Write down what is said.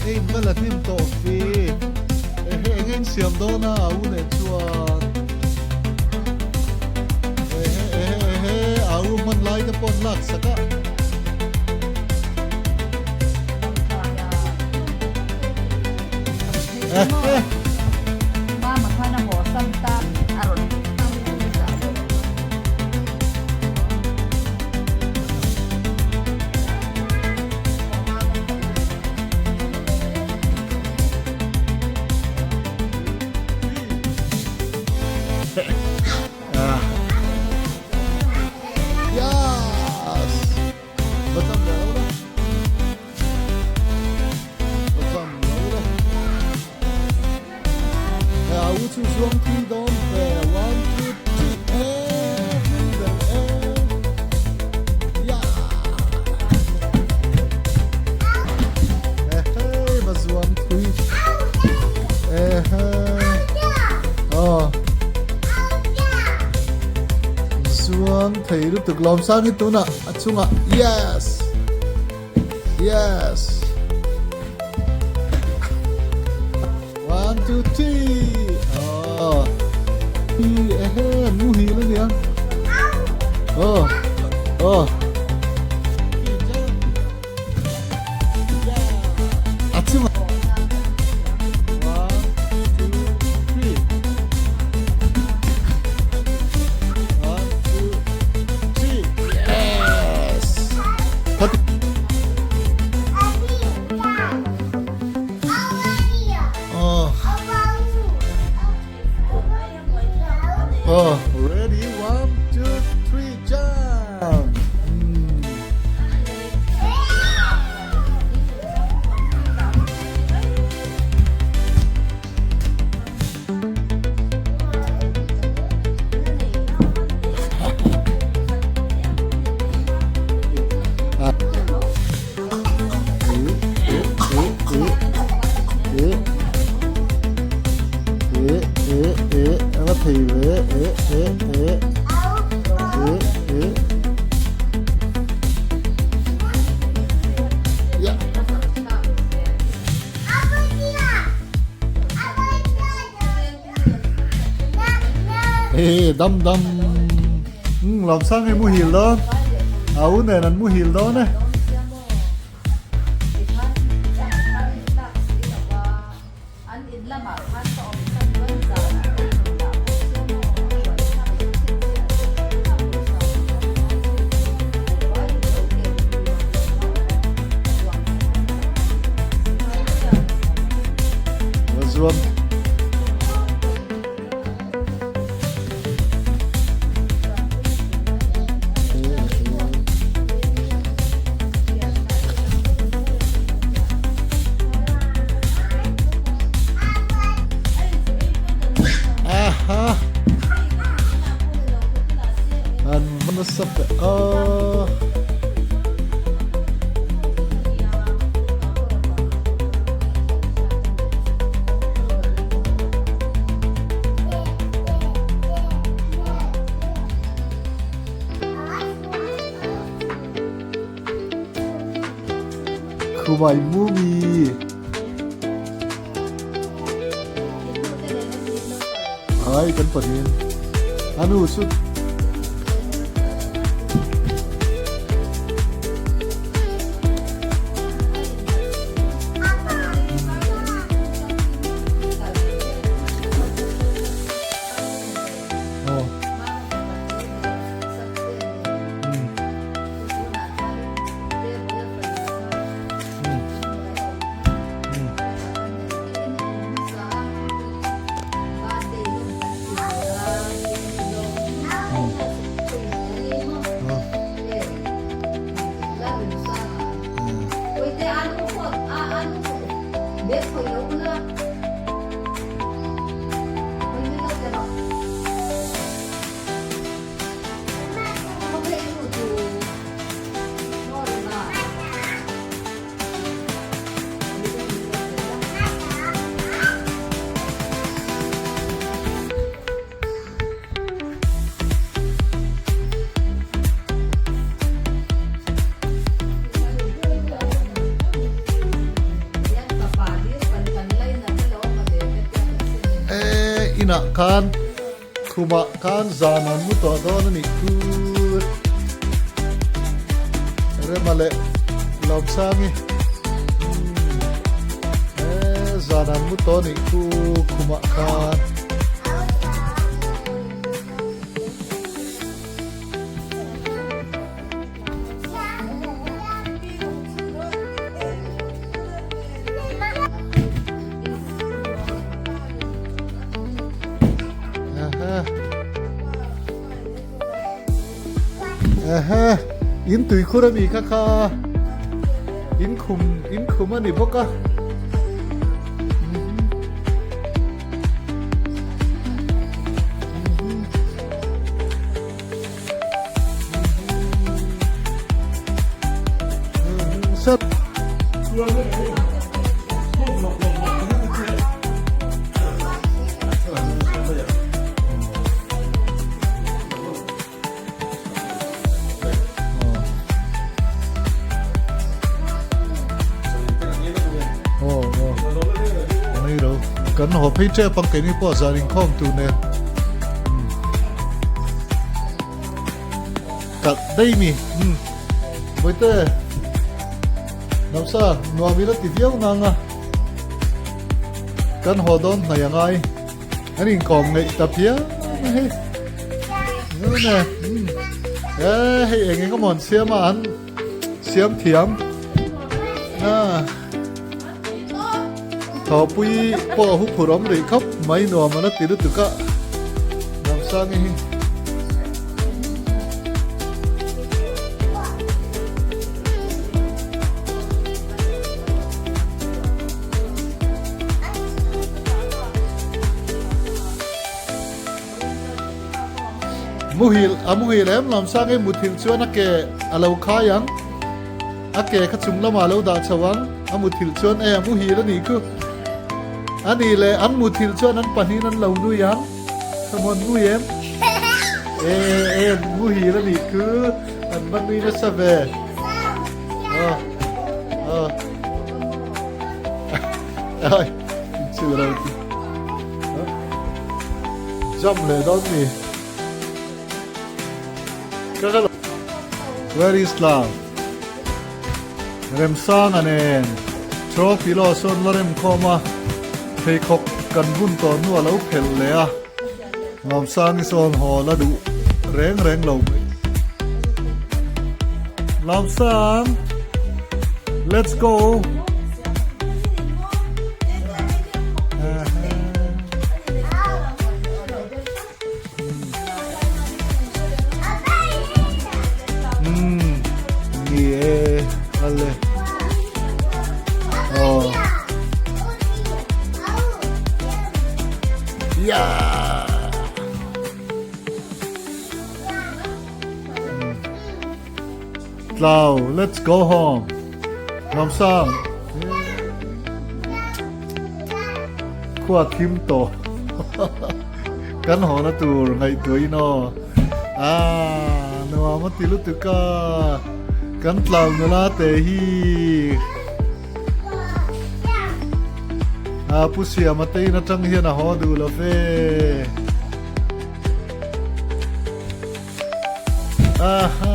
Hei in va la hnim tawh ve. Ehe enge in siam dawn a a u leh chuan. Ehe ehe ehe a u hman lai te pawh an lak sak a. Ehe. Mama khan a haw sam ta a rawn Zuang thei lutuk lawmsang hi tunah a chungah yes yes One, two, three. Oh. Ehe, an muhil a nia. Oh. Oh. A chunga. One, two, three. One, two, three. Yes. Oh, ready? One, two, three, jump! Dam dam Lawmsang hi muhil dawn a u nen an muhil dawn e. Zuam. Aha. An nasa pe a. Khumai mumi. Ai kan panin. Anu chu inah khan khumah khan zan an mu tawh dawn a nih chu. Rema leh Lawmsangi umm he zan an mu tawh a nih chu khumah khan. In tui khur a mi kha kha in khum in khum a ni bawk a. Kan haw phei tep ang keini pawh zan inkhawm tur nen. Kalh daih mi. Umm. Bawihte. Nausa, nuam ila ti viau nang a. Kan haw dawn hnai a ngai. An inkawm ngeih ta phian a hei. Nune. Umm. E hei eng eng emaw an siam a an siam thiam. Ah. Thawpui pawh a huphurh awm rih khawp mai nuam a la ti lutuk a, Ramsangi hi. Muhil a muhil em Lamsangi muthilh chuan a ke a lo khai ang. A ke kha chung lamah a lo dah chho ang, a muthilh chuan e a muhil a nih khu. A nih leh an muthilh chuan an pahnihin an lo nui ang, Khamuan nui em? E e muhil a nih khu, an va nui nasa ve. Aw aw ai inchil ro ti. Jump leh dawn mi. Where is love? Remsanga nen trophy law sawn la rem khawm a, pheikhawk kan bun tawh hnu a lo phelh leh a, Lawmsangi sawn haw la duh reng reng lo mai. Lawmsang, let's go! Umm ni e ale aw yeah Tlau let's go home Lamsang Khua thim tawh kan haw na tur ngaihtuahin aw ah nuam a ti lutuk a kan tlau nula te hi ah pu siama te in atang hian a haw duh lo ve. Aha.